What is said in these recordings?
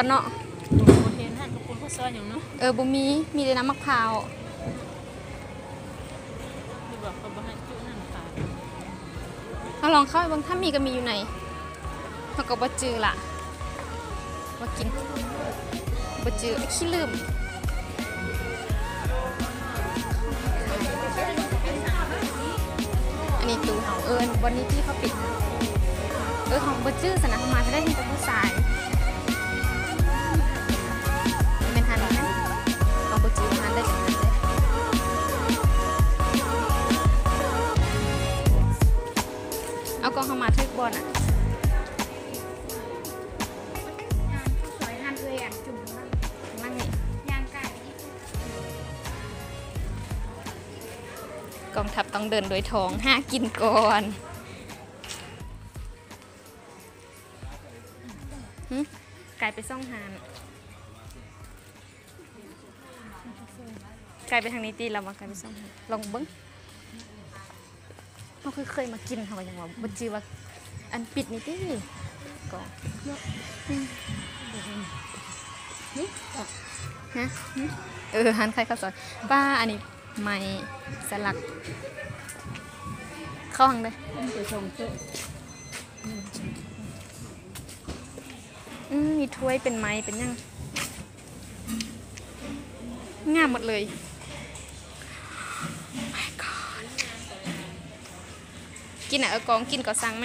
ເນາະ. ບໍ່ເຫັນຮ້ານເຂົ້າປຸ້ນເຂົ້າຊອຍຫຍັງເນາະ. ເອີ ບໍ່ມີ ມີແຕ່ນ້ຳໝາກພ້າວ. ຫຼືວ່າເຂົາບໍ່ໃຫ້ຈຸນັ້ນຂາຍ? ເຮົາລອງເຂົ້າໄປເບິ່ງ ຖ້າມີກໍມີຢູ່ໃນ ເຮົາກໍບໍ່ຈື່ລະ ວ່າກິນ ບໍ່ຈື່ ຂີ້ລືມ. ອັນນີ້ຕູ້ເຮົາ ເອີ ອັນບ່ອນນີ້ທີ່ເຂົາປິດ ເອີ ເຮົາບໍ່ຈື່ຊັ້ນນະ ເຮົາມາເທື່ອໃດເຫັນແຕ່ຜູ້ຊາຍ. ແມ່ນຮ້ານນີ້ ເຮົາບໍ່ຈື່ຮ້ານໃດເປັນຮ້ານໃດ. ເອົາ ກໍເຮົາມາຖືກບ່ອນນະ. ກອງທັບຕ້ອງເດີນໂດຍທ້ອງ ຫາກິນກ່ອນ. ຫຶ? ກາຍໄປສອງຮ້ານ. ກາຍໄປທາງນີ້ຕິ ລະວ່າກາຍໄປສອງຮ້ານ. ລອງເບິ່ງ. ເຮົາຄືເຄີຍມາກິນ ເຮົາກໍຍັງວ່າບໍ່ຈື່ວ່າ ອັນປິດນີ້ຕິ ກໍ ຫຶ? ຮະ? ເອີ ຮ້ານຂາຍເຂົ້າຊອຍ. ປ້າ ອັນນີ້ໄມ້ສະຫຼັກ. ເຂົ້າທາງໃດ? ໄປສອງໂຕະ. ອືມ ມີຖ້ວຍເປັນໄມ້ເປັນຫຍັງ ງາມໝົດເລີຍ. Oh my god. ກິນນະ ເອີ ກອງກິນກໍສັ່ງແມ.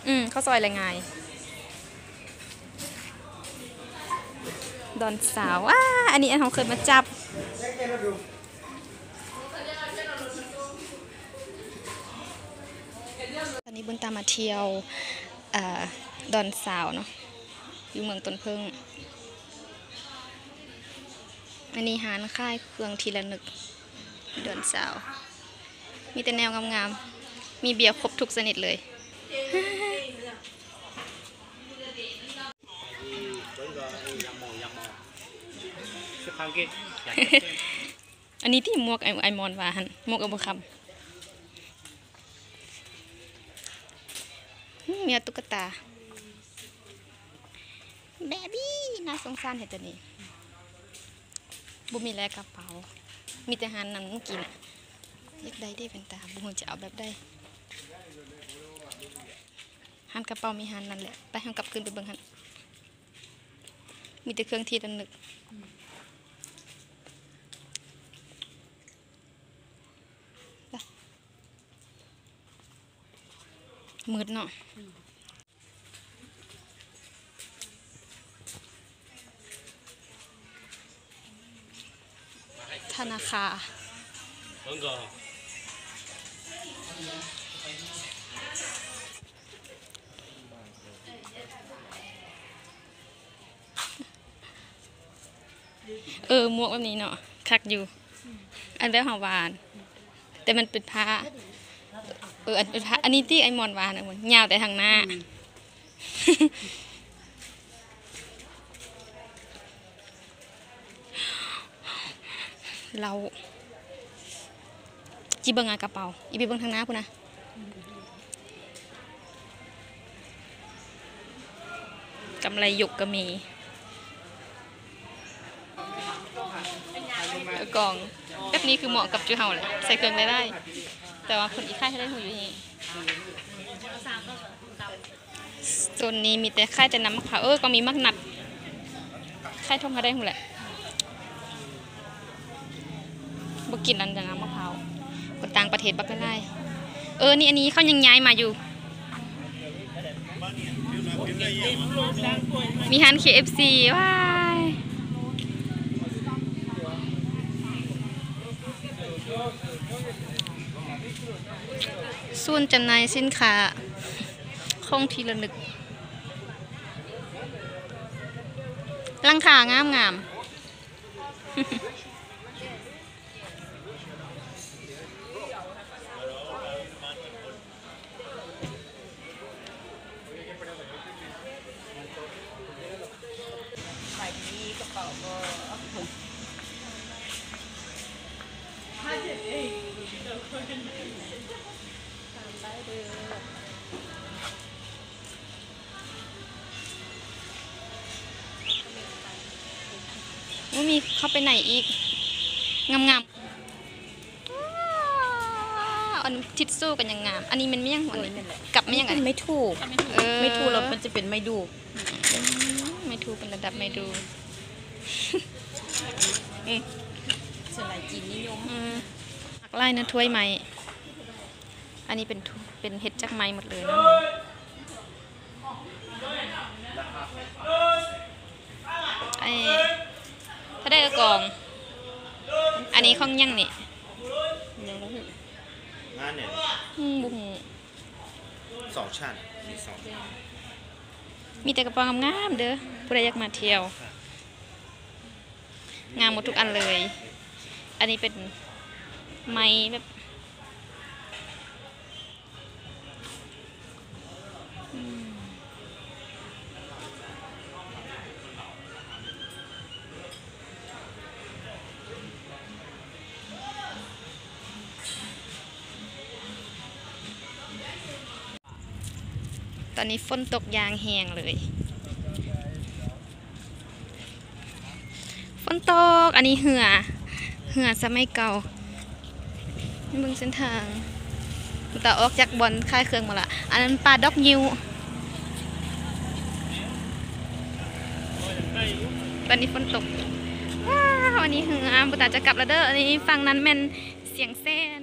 ອືມ ເຂົ້າຊອຍລະງ່າຍ. ດອນສາວ ອ້າ ອັນນີ້ອັນເຮົາເຄີຍມາຈັບ. ຕອນນີ້ບຸນຕາມາທ່ຽວ ເອີ ດອນສາວເນາະ ຢູ່ເມືອງຕົ້ນເຜິ້ງ. ອັນນີ້ຮ້ານຂາຍເຄື່ອງທີ່ລະນຶກ ດອນສາວ ມີແຕ່ແນວງາມໆ ມີເບຍຄົບທຸກຊະນິດເລີຍ. ອັນນີ້ຕິ ໝວກໄອ້ ໄອ້ມອນວ່າຫັ້ນ ໝວກເອົາບໍ່ຄຳ. ອືມ ມີຕຸກກະຕາ ເບບີ້ ໜ້າສົງສານແທ້ໂຕນີ້. ບໍ່ມີແລກະເປົາ ມີແຕ່ຮ້ານນັ້ນເມື່ອກີ້ນະ. ຢາກໄດ້ເດແວ່ນຕາ ບໍ່ຮູ້ຈະເອົາແບບໃດ. ຮ້ານກະເປົາມີຮ້ານນັ້ນແຫຼະ. ໄປ ເຮົາກັບຄືນໄປເບິ່ງຫັ້ນ ມີແຕ່ເຄື່ອງທີ່ລະນຶກ. ມືດເນາະ. ທະນາຄາ ເອີ ໝວກແບບນີ້ເນາະ ຄັກຢູ່. ອັນແບບເຮົາວ່າ ແຕ່ມັນເປັນຜ້າ ເອີ ອັນເປັນຜ້າ ອັນນີ້ຕິ ໄອ້ມອນວ່ານະ ຍາວແຕ່ທາງໜ້າ. ອືມ ເຫຼົ້າ ຈິເບິ່ງອາກະເປົາ ອີໄປເບິ່ງທາງໜ້າພຸ້ນນະ. ກຳໄລຍົກກໍມີ. ເອີ ກອງແບບນີ້ຄືເໝາະກັບຈຸເຮົາແຫຼະ ໃສ່ເຄື່ອງຫຼາຍໆ ແຕ່ວ່າເພິ່ນອີກຂາຍເທົ່າໃດຮູ້ຢູ່ນີ້. ໂຊນນີ້ມີແຕ່ ຂາຍແຕ່ນ້ຳໝາກພ້າວ. ເອີ ກໍມີໝາກນັດ ຂາຍຖົງເທົ່າໃດຮູ້ແຫຼະ. ບໍ່ກິນອັນນັ້ນ ນ້ຳໝາກພ້າວ ຄົນຕ່າງປະເທດບັກຫຼາຍໆ. ເອີ ນີ້ ອັນນີ້ເຂົາຍັງຍ້າຍມາຢູ່. ມີຮ້ານເຄເອັຟຊີ ວ້າຍ. ສູນຈຳໜ່າຍສິນຄ້າ ຂອງທີ່ລະນຶກ ຫຼັງຄາງາມໆ. ສະບາຍດີ ກະເປົາບໍ່? ໄດ້ເດີ້. ມີເຂົ້າໄປໃນອີກ ງາມໆ. ອັນທິດຊູກໍຍັງງາມ. ອັນນີ້ແມ່ນຫຍັງ? ອັນນີ້ ໂອ້ຍ ແມ່ນແຫຼະ ກັບແມ່ນຫຍັງ? ອັນນີ້ເປັນໄມ້ທູ່ ເອີ ໄມ້ທູ່ ແລ້ວມັນຈະເປັນໄມ້ດູ່ ອືມ ໄມ້ທູ່ເປັນລະດັບໄມ້ດູ່. ອືມ ສ່ວນຫຼາຍຈີນນິຍົມ ອືມ ມັກຫຼາຍນະ ຖ້ວຍໄມ້. ອັນນີ້ເປັນ ເປັນເຮັດຈາກໄມ້ໝົດເລີຍເນາະ. ໄອ້ ເທົ່າໃດກະກອງ? ອັນນີ້ຂອງຫຍັງນີ້? ຍັງບໍ່ຮູ້ ງານຫຍັງ? ອືມ ບໍ່ຮູ້. ສອງຊັ້ນ ມີສອງ ມີແຕ່ກະເປົາງາມໆເດີ ຜູ້ໃດຢາກມາທ່ຽວ. ງາມໝົດທຸກອັນເລີຍ. ອັນນີ້ເປັນໄມ້ແບບ ອືມ ຕອນນີ້ຝົນຕົກຢ່າງແຮງເລີຍ ຝົນຕົກ. ອັນນີ້ເຮືອ ເຮືອສະໄໝເກົ່າ. ເບິ່ງເສັ້ນທາງ ຕາອອກຈາກບ່ອນຂາຍເຄື່ອງໝົດລະ. ອັນນັ້ນປ່າດອກງິ້ວ. ຕອນນີ້ຝົນຕົກ. ວ້າວ ອັນນີ້ເຮືອ ບຸຕາຈະກັບແລ້ວເດີ. ອັນນີ້ຝັ່ງນັ້ນແມ່ນຊຽງແສນ.